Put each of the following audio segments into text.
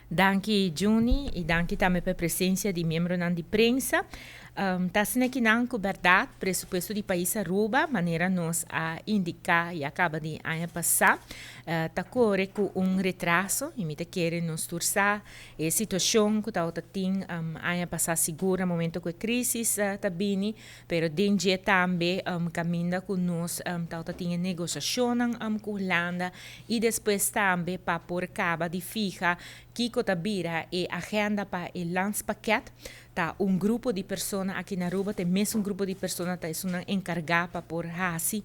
Danki Juni y danki tambe pa e presencia di miembronan di prensa. Ta asina kinan cu berdad presupuesto di pais Aruba manera nos a indica ya caba di aña pasa ta core cu un retraso y mi ta kere nos tur sa e situacion cu tabata tin aña pasa sigur na momento cu e crisis ta bini pero den dje tambe caminda cu nos tabata tin e negociacionnan cu Hulanda y despues tambe pa por caba di fiha kico ta bira e agenda pa e landspakket. Ta un grupo di persona aki na Aruba, ta e mesun grupo di persona ta esunnan encarga pa por haci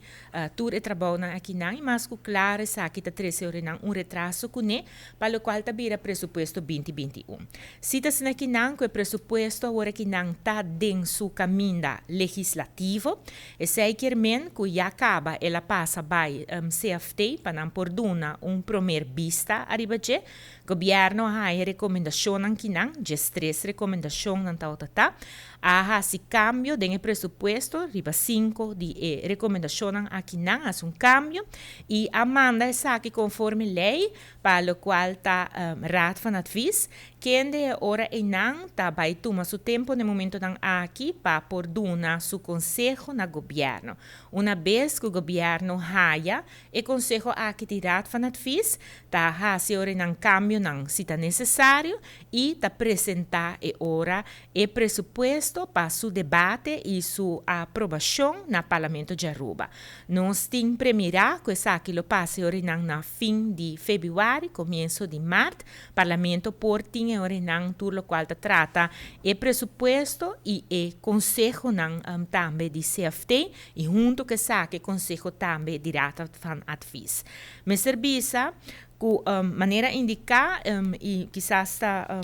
tur e trabounan akinan y mas cu claro esaki ta trece orenan un retraso cune pa locual ta bira presupuesto 2021. Si ta asina akinan cu e presupuesto awor akinan ta den su caminda legislativo, Esei kier men ku ya kaba el a pasa bai CFT pa nan por duna un promer bista ariba dje. Gobièrnu a haña rekomendashonnan kinan, 13 rekomendashon nan tabata ta, a hasi kambio den e presupuesto riba sinku di e rekomendashonnan akinan a hasi un kambio i a manda esaki konforme lei pa lokual ta Raad van Advies. Kende e ora einan ta bai tuma su tempo n'e momentonan aki pa por duna su conseho na gobierno. Una bes cu gobierno haya e conseho aki di Raad van Advies, ta haci e ora einan cambionan si ta necesario y ta presenta e ora e presupuesto pa su debate y su aprobacion na Parlamento di Aruba. Nos tin premira cu esaki lo pasa e ora einan na fin di februari, comienso di maart. Parlamento por tin e orenan tur locual ta trata e presupuesto y e consehonan tambe di CFT y hunto cu esaki e conseho tambe di Raad van Advies. Mester bisa cu manera indica y kisas ta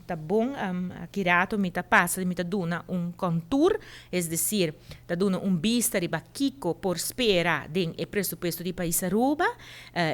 ta bon aki rato mi ta pasa mi ta duna un contour, es decir, ta duna un bista riba kico por spera den e presupuesto di pais Aruba.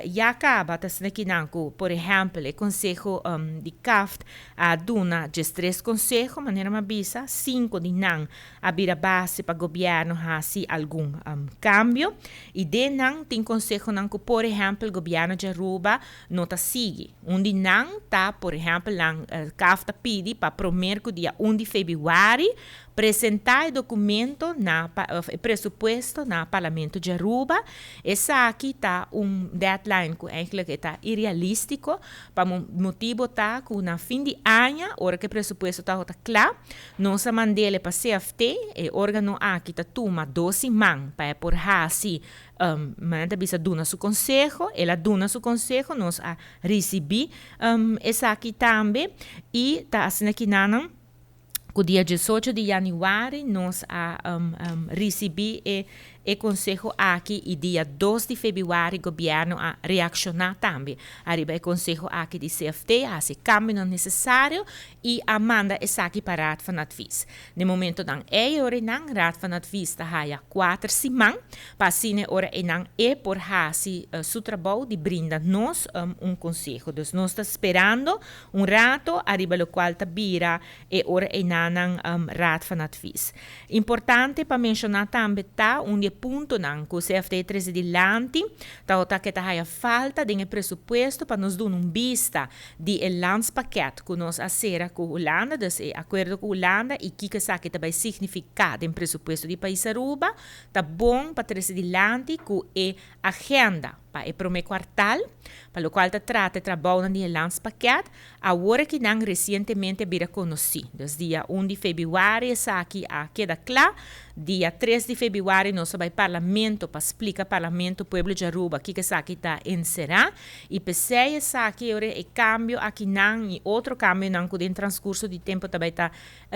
Ya caba ta asina kinan cu, por ehempel, e conseho di CAFT a duna 13 conseho, manera mi a bisa, cinco di nan a bira base pa gobierno haci algun cambio, y den nan tin consehonan cu, por ehempel, gobierno di Aruba no ta sigui. Un di nan ta, por ehempel, nan CAFT ta pidi pa promer cu dia 1 di februari Presentá e documento na of e presupuesto na Parlamento di Aruba. Esaki ta un deadline cu eigenlijk e ta irrealistico, pa motibo ta cu na fin di aña, ora cu e presupuesto tabata cla, nos a mandele pa CFT, e organo aki ta tuma dos siman pa e por haci, manera ta bisa duna su conseho, el a duna su conseho, nos a ricibi esaki tambe y ta asina kinanan. Ku dia 18 di yanüari nos a risibí e e konseho aki i dia 2 di febrüari gobièrnu a reakshoná tambe ariba e konseho aki di CFT, a hasi e kambionan nesesario i a manda esaki pa Raad van Advies. Den momentonan ei ora einan Raad van Advies ta haya kuater siman pa asina e ora einan e por hasi su trabou di brinda nos un konseho. Dus nos ta sperando un rato ariba lokual ta bira e ora einanan Raad van Advies. Importante pa menshoná tambe ta un di e puntonan ku CFT trese dilanti tabata ke ta haya falta den e presupuesto pa nos duna un bista di e landspakket ku nos a sera ku Hulanda, dus e akuerdo ku Hulanda i kiko esaki ta bai signifiká den presupuesto di pais Aruba, ta bon pa trese dilanti ku e agenda pa e promé kuartal, pa lokual ta trata e trabounan di e landspakket, awor aki nan resientemente a bira konosí. Dus dia 1 di febrüari esaki a keda kla, dia 3 di febrüari nos a bai Parlamento pa splika Parlamento Pueblo di Aruba kiko esaki ta enserá i p'esei esaki ora e kambio akinan i otro kambionan ku den transkurso di tempu ta bai ta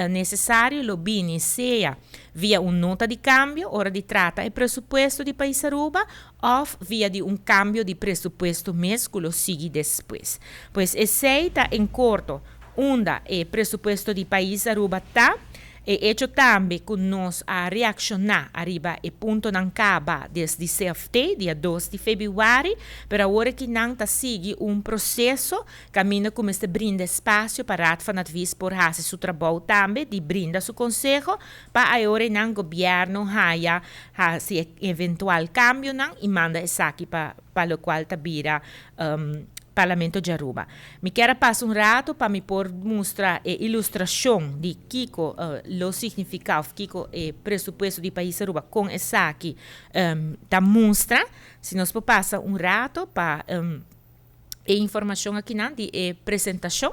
Nesesario lo bini sea via un nota di cambio ora di trata e presupuesto di pais Aruba of via di un cambio di presupuesto mes cu lo sigui despues. Pues esey ta en corto unda e presupuesto di pais Aruba ta. E hecho tambe cu nos a reacciona ariba e puntonan caba desdi CFT dia 2 di februari, pero awor aki nan ta sigui un proceso Kaminda ku mester brinda espasio pa Raad van Advies por hasi su trabou tambe di brinda su konseho pa ayorenan gobièrnu haya hasi e eventual kambionan i manda esaki pa pa lokual ta bira. Parlamento di Aruba. Mi kier a pasa un rato pa mi por mustra e ilustracion di kico lo significa of kico e presupuesto di pais Aruba con esaki ta mustra. Si nos por pasa un rato pa e informacion akinan di e presentacion.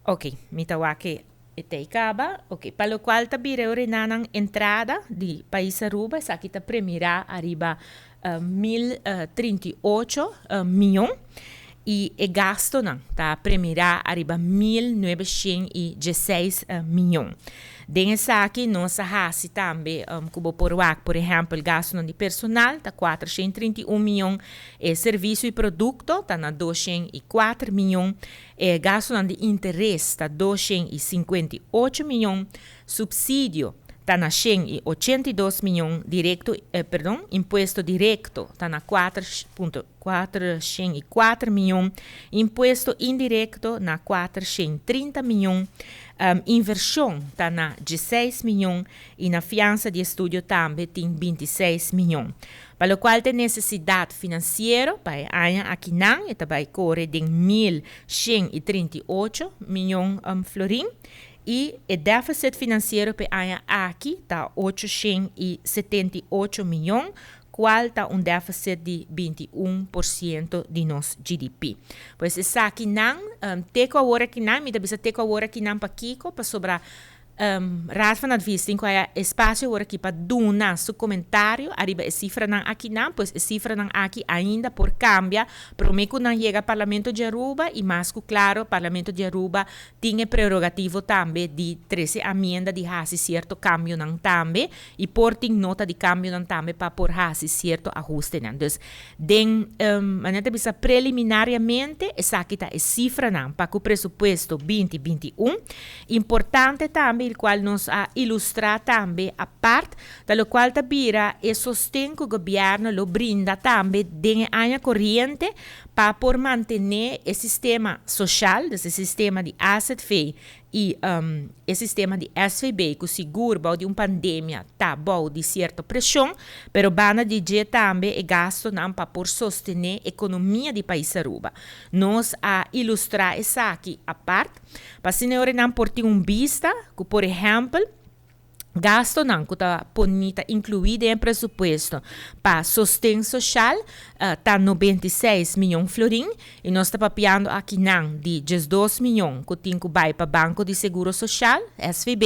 Ok, mi ta wak e tey caba. Ok, pa locual ta bira e orenanan entrada di pais Aruba, esaki ta premira ariba 1038 miyon y e gastonan ta premira ariba 1916 miyon. Den esaki nos a haci tambe cu bo por wak, por ehempel, gastonan di personal ta 431 miyon, e servicio y producto ta na 204 miyon, e gastonan di interes ta 258 miyon, subsidio ta na 182 miyon, directo, perdon, impuesto directo ta na 4.404 miyon, impuesto indirecto na 430 miyon, inversion ta na 16 miyon y na fiansa di estudio tambe tin 26 miyon. Pa locual ta necesidad financiero pa e aña akinan, e ta bay core den 1138 miyon florin y e deficit financiero pa e aña aki ta 878 miyon, cual ta un deficit di 21% di nos GDP. Pues esakinan, te cu awor akinan, mi ta bisa te cu awor akinan pakico, pasobra Raad van Advies tin cu haya espacio awor aki pa duna su comentario ariba e cifranan akinan, pues e cifranan aki ainda por cambia prome cu nan yega Parlamento di Aruba y mas cu claro Parlamento di Aruba tin e prerogativo tambe di trece amienda di haci cierto cambionan tambe y por tin nota di cambionan tambe pa por haci cierto ahustenan. Dus den manera ta bisa preliminariamente esaki ta e cifranan pa cu presupuesto 2021. Importante tambe el cual nos a ilustra tambe apart ta locual ta bira e sosten cu gobierno lo brinda tambe den e aña coriente pa por mantene e sistema social, dus e sistema di AZV y e sistema di SVB cu sigur bou di un pandemia ta bou di cierto presion, pero banda di dje tambe e gastonan pa por sostene economia di pais Aruba. Nos a ilustra esaki apart pa asina e ora nan por tin un bista cu por ehempel gastonan cu ta poni ta inclui den e presupuesto pa sosten social ta 96 miyon florin y nos ta papiando akinan di 12 miyon cu tin cu bay pa Banco di Seguro Social, SVB,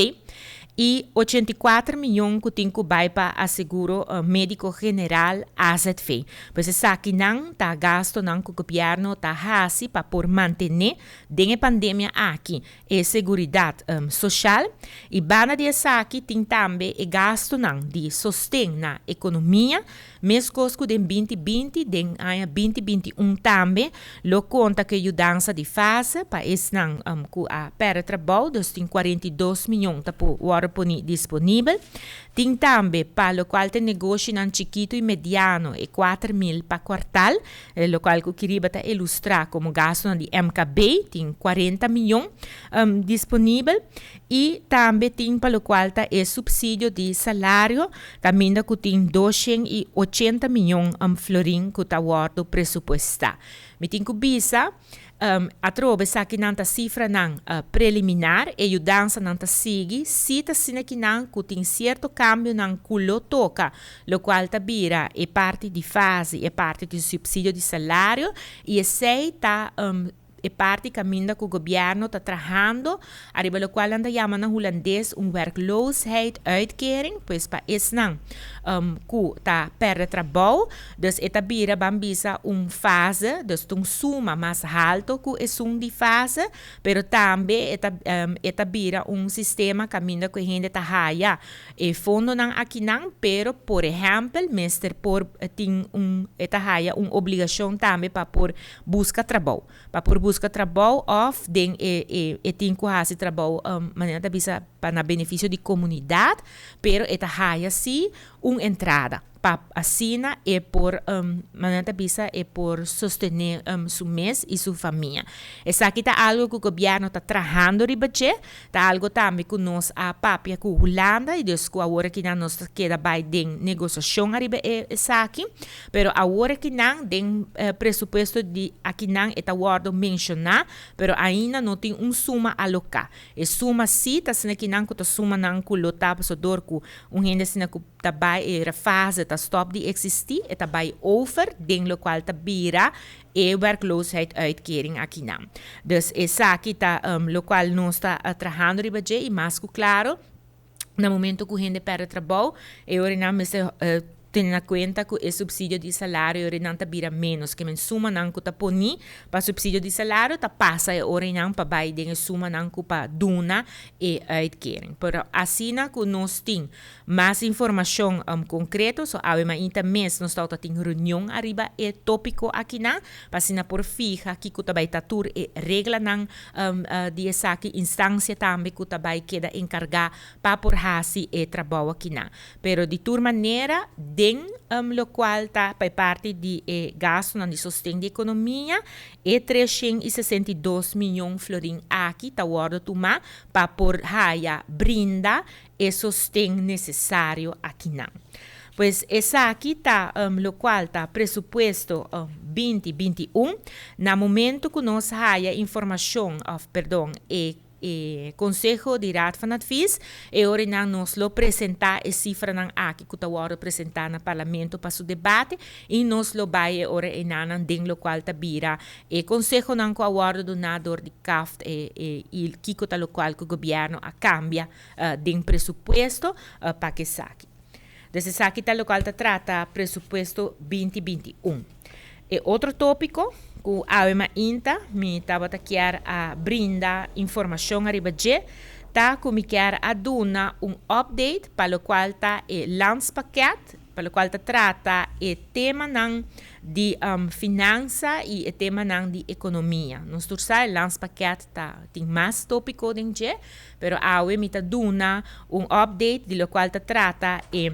y 84 miyon cu tin cu bay pa Aseguro Medico General, AZV. Pues esakinan ta gastonan cu gobierno ta haci pa por mantene den e pandemia aki e seguridad social y banda di esaki tin tambe e gastonan di sosten na economia, mescos cu den 2020, den aña 2021 tambe lo conta cu e yudansa di fase pa esnan cu a perde trabou, dus tin 42 miyon ta por wordo poni disponibel. Tin tambe pa locual ta negoshinan chikito y mediano e 4000 pa kwartal, locual cu kiriba ta ilustra como gastonan di MKB, tin 40 miyon disponibel. Y tambe tin pa locual ta e subsidio di salario, caminda cu tin 280 miyon florin cu ta wordo presupuesta. Mi tin cu bisa, atrobe esakinan ta cifranan preliminar, e yudansanan ta sigui, si ta asina kinan cu tin cierto cambionan cu lo toca, locual ta bira e parti di fase, e parti di subsidio di salario, y esey ta e parti caminda cu gobierno ta trahando, ariba locual nan ta yama na Hulandes un werkloosheid uitkering, pues pa esnan cu ta perde trabou, dus e ta bira ban bisa un fase, dus ta un suma mas halto cu esun di fase, pero tambe e ta bira un sistema caminda cu e hende ta haya e fondonan akinan, pero por ehempel mester por tin un e ta haya un obligacion tambe pa por busca trabou. Pa por busca trabou of den e tin cu haci trabou, manera ta bisa, pa na beneficio di comunidad, pero e ta haya si Un entrada pa asina e por, manera ta bisa, e por sostene su mes y su famia. Esaki ta algo cu gobierno ta trahando riba dje, ta algo tambe cu nos a papia cu Hulanda y dus cu awor akinan nos ta keda bay den negociacion ariba e esaki, pero awor akinan den presupuesto di akinan e ta wordo menciona, pero ainda no tin un suma aloca. E suma si ta asina kinan ku ta sumanan ku lo ta pasobra dor ku un hende asina ku ta bai e refase ta stop di eksistí e ta bai over den lokual ta bira e werkloosheidsuitkering akinan. Dus esaki ta lokual nos ta trahando riba dje i mas ku klaro na momento ku hende pèrdè trabou e ora nan mester Tene na kuenta ku e supsidio di salario e orenan ta bira ménos. Ke men sumanan ku ta poní pa supsidio di salario ta pasa e orenan pa bai den e sumanan ku pa duna e uitkering. Pero asina ku nos tin mas informashon konkreto, so awe mainta mes nos tabata tin reunion ariba e tópiko akinan pa asina por fiha kiko ta bai ta tur e reglanan di esaki, instansia tambe ku ta bai keda enkargá pa por hasi e trabou akinan. Pero di tur manera, den locual ta pa e parti di e gastonan di sosten di economia, e 362 miyon florin aki ta wordo tuma pa por haya brinda e sosten necesario akinan. Pues esaki ta locual ta presupuesto 2021. Na momento cu nos haya informacion of perdon e E Conseho di Raad van Advies, e ora nan nos lo presenta e cifranan aki cu ta wordo presenta na Parlamento pa su debate y nos lo bay e ora enanan den locual ta bira e consehonan cu a wordo duna door di CAFT e y kico ta locual cu Gobierno a cambia den presupuesto pa cu esaki. Dus esaki ta locual ta trata presupuesto 2021. E otro topico cu awe mainta mi tabata kier a brinda informacion ariba dje ta cu mi kier a duna un update pa locual ta e landspakket, pa locual ta trata e temanan di finansa y e temanan di economia. Nos tur sa e landspakket ta tin mas topico den dje, Pero awe mi ta duna un update di locual ta trata e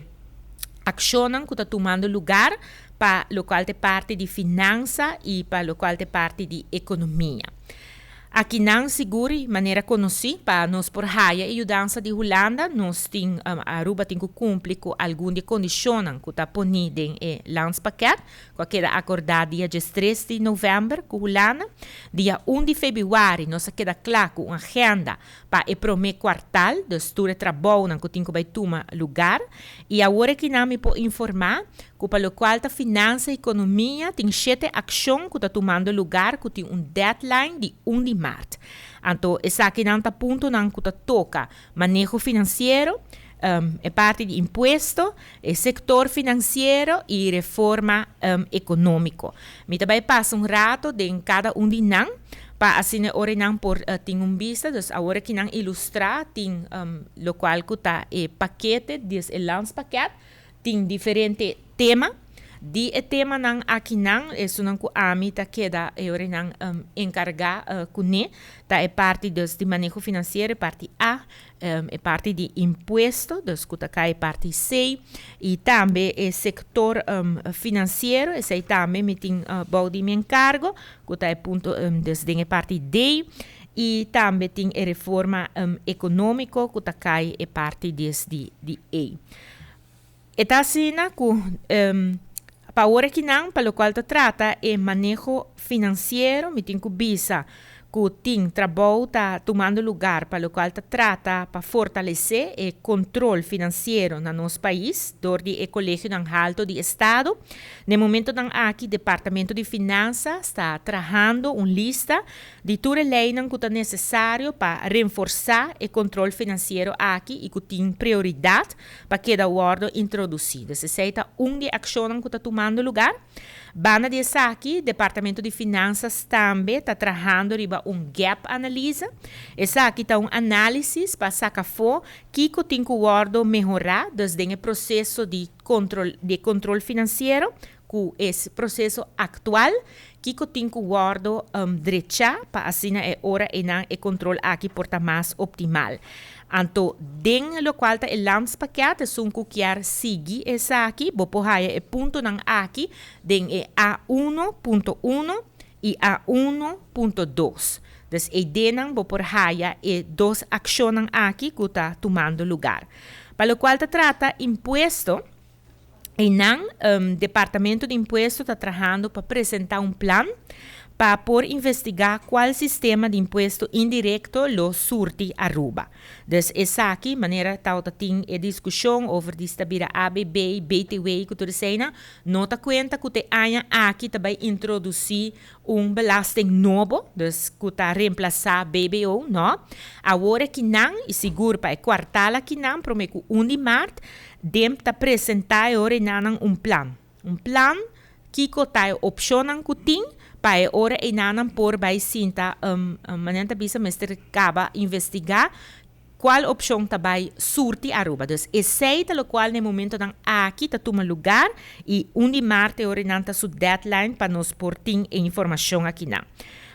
accionnan cu ta tumando lugar pa locual ta e parti di finansa y pa locual ta e parti di economia. Akinan sigur y manera conoci pa nos por haya e yudansa di Hulanda nos tin Aruba tin cu cumpli cu algun di e condicionnan cu ta poni den e landspakket cu a keda acorda dia 13 di november cu Hulanda. Dia 1 di febrüari nos a keda kla cu un agenda pa e prome kwartal, dus tur e trabounan cu tin cu bay tuma lugar. Y awor ekinan mi por informa cu pa locual ta finansa y economia tin shete accion cu ta tumando lugar cu tin un deadline di 1 di maart. Anto esakinan ta puntonan cu ta toca maneho financiero, e parti di impuesto, e sector financiero y reforma economico. Mi ta bay pasa un rato den cada un di nan pa asina e ora nan por tin un bista. Dus awor aki nan ilustra tin locual cu ta e pakete, dus e landspakket, tin diferente tema. Di e temanan akinan, esunnan ku ami ta keda e ora nan enkargá kuné, ta e parti dus di maneho finansiero, e parti A, e parti di impuesto, dus ku ta kai e parti C, i tambe e sektor finansiero, esei tambe mi tin bou di mi enkargo, ku ta e punto dus den e parti D, i tambe tin e reforma ekonómiko ku ta kai e parti dus di E. E ta asina ku pa awor akinan pa lokual ta trata e maneho finansiero mi tin ku bisa ku tin trabou ta tumando lugar pa lokual ta trata pa fortalesé e kontrol finansiero na nos pais dor di e kolegionan halto di estado. Na e momentonan aki Departamento di Finansa sta trahando un lista di tur e leinan ku ta nesesario pa renforsá e kontrol finansiero aki i ku tin prioridat pa keda wòrdu introdusí. Dus esei ta un di e akshonnan ku ta tumando lugar. Banda di esaki, Departamento di Finansas tambe ta trahando riba un gap analyse. Esaki ta un análisis pa saka afó kiko tin ku wòrdu mehorá, dus den e proseso di kontrol di e kontrol finansiero, ku e proseso aktual, kiko tin ku wòrdu drechá pa asina e ora einan e kontrol aki por ta mas optimal. Anto den locual ta e landspakket, esun cu kier sigui esaki, bo por haya e puntonan aki den e A1.1 y A1.2. Dus eyden bo por haya e dos accionnan aki cu ta tumando lugar. Pa locual ta trata impuesto, eynan Departamento di Impuesto ta trahando pa presenta un plan pa por investiga cual sistema di impuesto indirecto lo surti Aruba. Dus esaki, manera tawata tin e discusion over di sta bira ABB, BTW cu tur eseynan, no ta cuenta cu te aña aki ta bay introduci un belasting nobo, dus cu ta reemplasa BBO, no. Awor akinan, y sigur pa e kwartaal akinan, prome cu 1 di maart, DIMP ta presenta e ora enanan un plan. Un plan kico ta e opcionnan cu tin pa e ora enanan por bay sinta, manera ta bisa mester caba investiga cual opcion ta bay surti Aruba. Dus esey ta locual na e momentonan aki ta tuma lugar y 1 di maart e ora enan ta su deadline pa nos por tin e informacion akinan.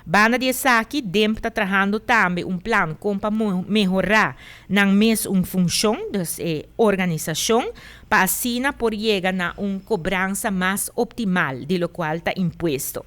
Banda di esaki, DIMP ta trahando tambe un plan con pa mehora nan mes un funcion, dus e organisacion, pa asina por yega na un cobransa mas optimal di locual ta impuesto.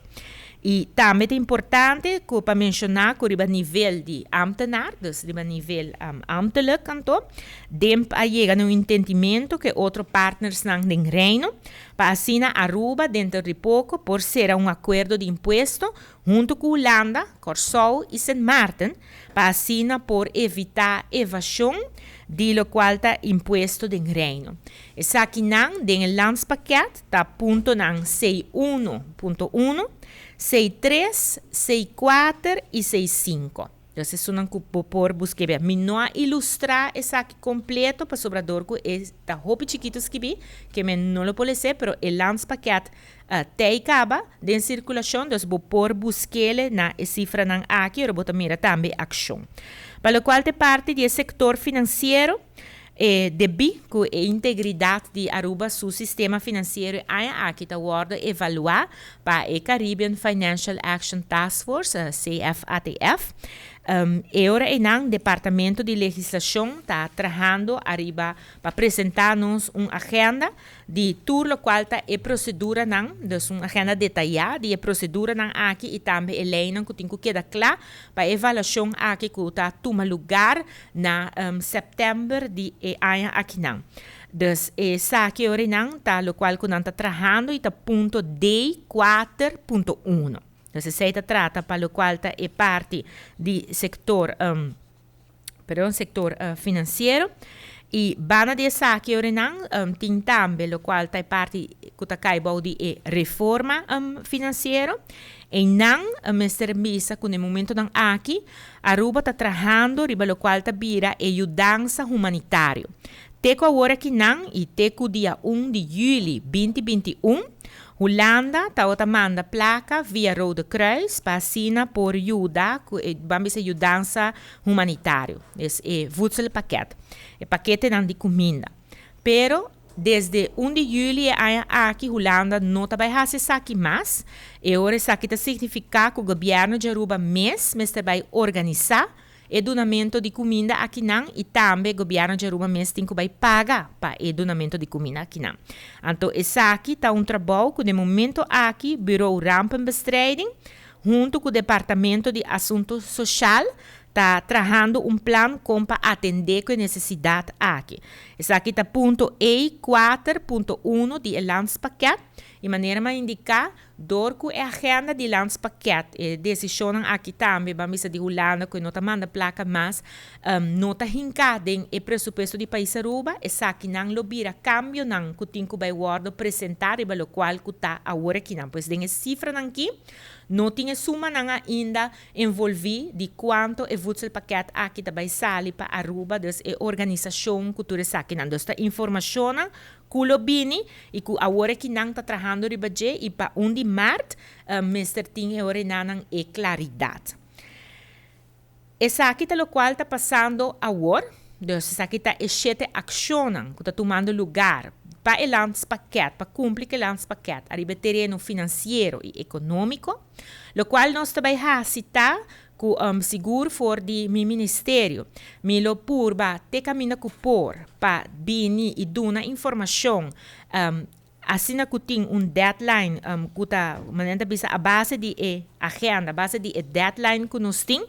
Y tambe ta importante cu pa menciona cu riba nivel di ambtenaar, dus riba nivel ambtelijk anto, DIMP a yega na un entendimento cu e otro partnersnan den Reino, pa asina Aruba denter di poco por cera un acuerdo di impuesto hunto cu Hulanda, Corsou y Sint Maarten, pa asina por evita evasion di locual ta impuesto den Reino. Esakinan den e landspakket ta puntonan C1.1, C3, C4 y C5. Dus esunnan cu bo por busca bia. Mi no a ilustra esaki completo pasobra dor cu e ta hopi chikito skibi, ke men no lo por lese, pero e landspakket tey caba den circulacion, dus bo por buskele na e cifranan aki, ora bo ta mira tambe accion. Pa locual ta e parti di e sector financiero, e debi cu e integridad di Aruba su sistema financiero e aña aki ta wordo evalua pa e Caribbean Financial Action Task Force, CFATF. E ora eynan Departamento di Legislacion ta trahando ariba pa presenta nos un agenda di tur locual ta e proceduranan, dus un agenda detaya di e proceduranan aki y tambe e leynan cu tin cu keda cla pa e evaluacion aki cu ta tuma lugar na september di e aña akinan. Dus esaki e oranan ta locual cu nan ta trahando y ta punto D 4.1. Dus esey ta trata pa locual ta e parti di sector, perdon, sector financiero. Y banda di esaki oranan tin tambe locual ta e parti cu ta cay bou di e reforma financiero. Eynan mester bisa cu na e momentonan aki Aruba ta trahando riba locual ta bira e yudansa humanitario. Te cu awor akinan y te cu dia 1 di juli 2021, Hulanda tawata manda placa via Rode Kruis pa asina por yuda cu e, ban bisa, yudansa humanitario, es e voedselpakket, e paketenan di cuminda. Pero desde 1 di juli e aña aki Hulanda no ta bay haci esaki mas. E ora esaki ta significa cu gobierno di Aruba mes mester bay organisa e dunamento di cuminda akinan y tambe gobierno di Aruba mes tin cu bay paga pa e dunamento di cuminda akinan. Anto esaki ta un trabou cu den momento aki Bureau Rampenbestrijding hunto cu Departamento di Asunto Social ta trahando un plan con pa atende cu e necesidad aki. Esaki ta punto E 4.1 di e landspakket y manera mi a indica, dor cu e agenda di landspakket, e decisionnan aki tambe, ban bisa di Hulanda cu e no ta manda placa mas, no ta hinca den e presupuesto di pais Aruba, esakinan lo bira cambionan cu tin cu bay wordo presenta riba locual cu ta awor akinan. Pues den e cifranan aki no tin e sumanan ainda envolvi di cuanto e voedselpakket aki ta bay sali pa Aruba, dus e organisacion cu tur esakinan. Dus ta informacionnan cu lo bini y cu awor akinan ta trahando riba dje y pa 1 di maart mester tin e orenanan e claridad. Esaki ta locual ta pasando awor, dus esaki ta e shete accionnan cu ta tumando lugar. pa e landspakket, pa cumpli cu e landspakket ariba e tereno financiero y economico. Locual nos ta bay haci ta cu sigur for di mi ministerio mi lo purba te caminda cu por pa bini y duna informacion asina cu tin un deadline cu ta, manera ta bisa, a base di e agenda, a base di e deadline cu nos tin,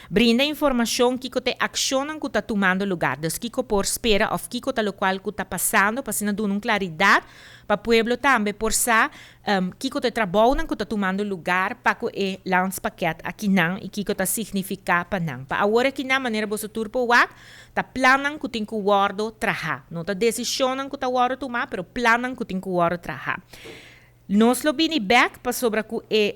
brinda informacion kico ta e accionnan cu ta tumando lugar. Dus kico por spera of kico ta locual cu ta pasando pa asina duna un claridad pa pueblo tambe por sa kico ta e trabounan cu ta tumando lugar pa cu e landspakket akinan y kico ta significa pa nan. Pa awor akinan, manera boso tur por wak, ta plannan cu tin cu wordo traha. No ta decisionnan cu ta wordo tuma, pero plannan cu tin cu wordo traha. Nos lo bini bek pasobra cu e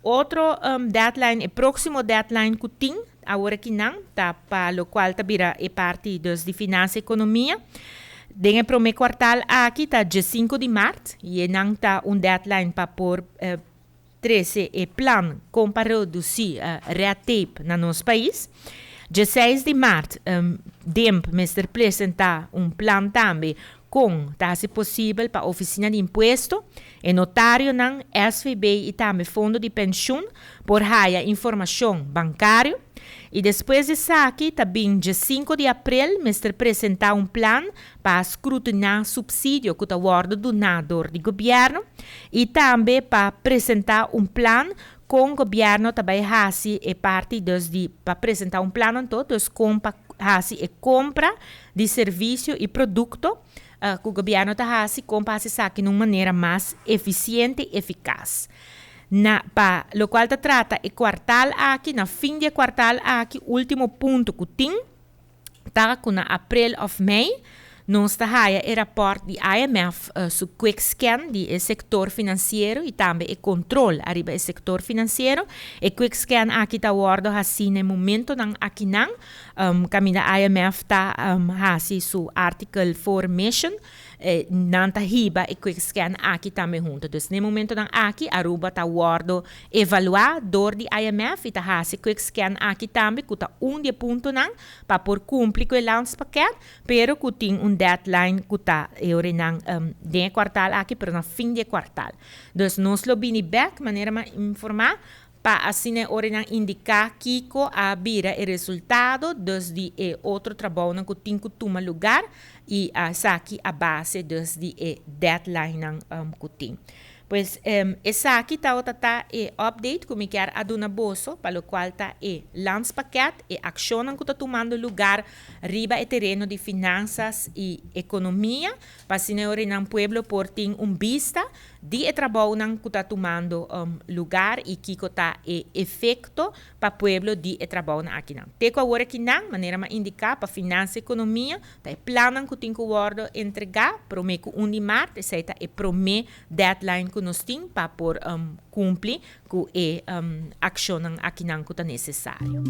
otro deadline, e proximo deadline cu tin awor akinan, ta pa locual ta bira e parti dus di Finansa y Economia. Den e prome kwartaal aki ta 5 di maart y nan ta un deadline pa por trece e plan con pa reduci red tape na nos pais. 6 di maart DIMP mester presenta un plan tambe con ta haci posibel pa Oficina di Impuesto, e notarionan, SVB y tambe Fondo di Pensioen por haya informacion bancario. Y despues di esaki, tambe 5 di april, mester presenta un plan pa scrutina subsidio cu ta wordo duna door di gobierno y tambe pa presenta un plan con gobierno tambe haci e parti dus di pa presenta un plan anto dus con pa haci e compra di servicio y producto cu gobierno ta haci con pa haci esaki di un manera mas eficiente y eficaz. Na pa locual ta trata e kwartaal aki, na fin di kwartaal aki, ultimo punto cu tin ta cu na april of mei nos ta haya e rapport di IMF su quick scan di e sector financiero y tambe e control ariba e sector financiero. E quick scan aki ta wordo haci na momentonan akinan caminda IMF ta haci su Article 4 mission, nan ta hiba e quick scan aki tambe hunto. Dus na momentonan aki Aruba ta wordo evalua door di IMF y ta haci quick scan aki tambe, cu ta un di puntonan pa por cumpli cu e landspakket, pero cu tin un deadline cu ta nan den kwartaal aki, pero na fin di kwartaal. Dus nos lo bini back, manera m'a informa, pa asina ora nan indica kico a bira e resultado dus di e otro trabou cu tin cu tuma lugar y esaki a base dus di e deadline cu tin. Pues esaki ta e update cu mi kier a duna boso, pa locual ta e landspakket e accion cu ta tumando lugar riba e tereno di finanzas y economia, pa asina nan pueblo por tin un bista di e trabou cu ta tumando lugar y kico ta e efecto pa pueblo di e trabou akinan. Te cu awor akinan, manera m'a indica, pa finanza y economia, ta e plan cu tin cu wordo entrega, prome cu 1 di maart, esey ta e prome deadline cu nos tin pa por cumpli cu e accion akinan cu ta necesario.